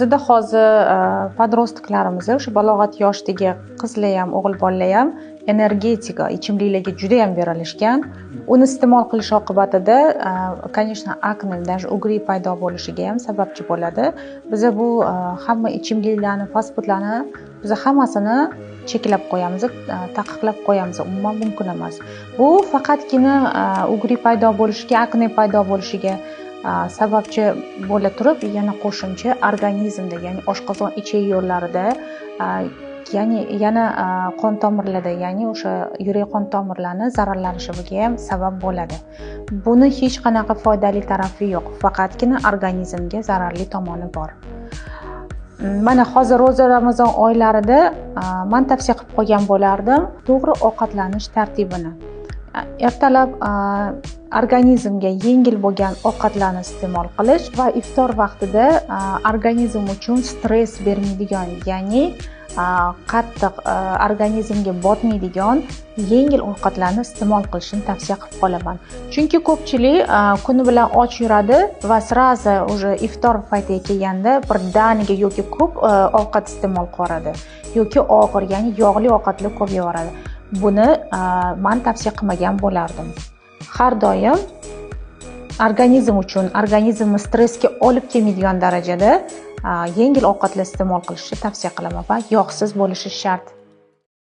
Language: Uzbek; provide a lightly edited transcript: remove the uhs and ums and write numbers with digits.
Bizda hozir подросток larimiz, o'sha balog'at yoshidagi qizlar ham, o'g'il bolalar ham energetika ichimliklarga juda yam berilishgan. Uni iste'mol qilish oqibatida, конечно, akne, даже угри paydo bo'lishiga ham sababchi bo'ladi. Biza bu hamma ichimliklarni, fast foodlarni biza hammasini cheklab qo'yamiz, taqiqlab qo'yamiz. Umuman mumkin emas. Bu faqatgina угри paydo bo'lishiga, akne paydo bo'lishiga sababchi bo'la turib, yana qo'shimcha organizmda, ya'ni oshqozon ichak yo'llarida, ya'ni yana qon tomirlarda, ya'ni o'sha yurak qon tomirlarini zararlanishiga ham sabab bo'ladi. Buni hech qanaqa foydali tarafi yo'q, faqatgina organizmga zararli tomoni bor. Mana hozir ro'za, Ramazon oylarida man tavsiya qilib qo'ygan bo'lardim to'g'ri ovqatlanish tartibini. Ertalab organizmga yengil bo'lgan ovqatlarni iste'mol qilish va iftor vaqtida organizm uchun stress bermaydigan, ya'ni qattiq organizmga botmaydigan yengil ovqatlarni iste'mol qilishni tavsiya qilib qolaman. Chunki ko'pchilik kuni bilan och yuradi va сразу уже iftor paytiga kelganda birdaniga yoki ko'p ovqat iste'mol qilib yuboradi, yoki og'ir, ya'ni yog'li ovqatlar ko'p yeyoradi. Buni man tavsiya qilmagan bo'lardim. Har doim organizm uchun, organizmni stressga olib kelmaydigan darajada yengil ovqatlar iste'mol qilishni tavsiya qilaman va yog'siz bo'lishi shart.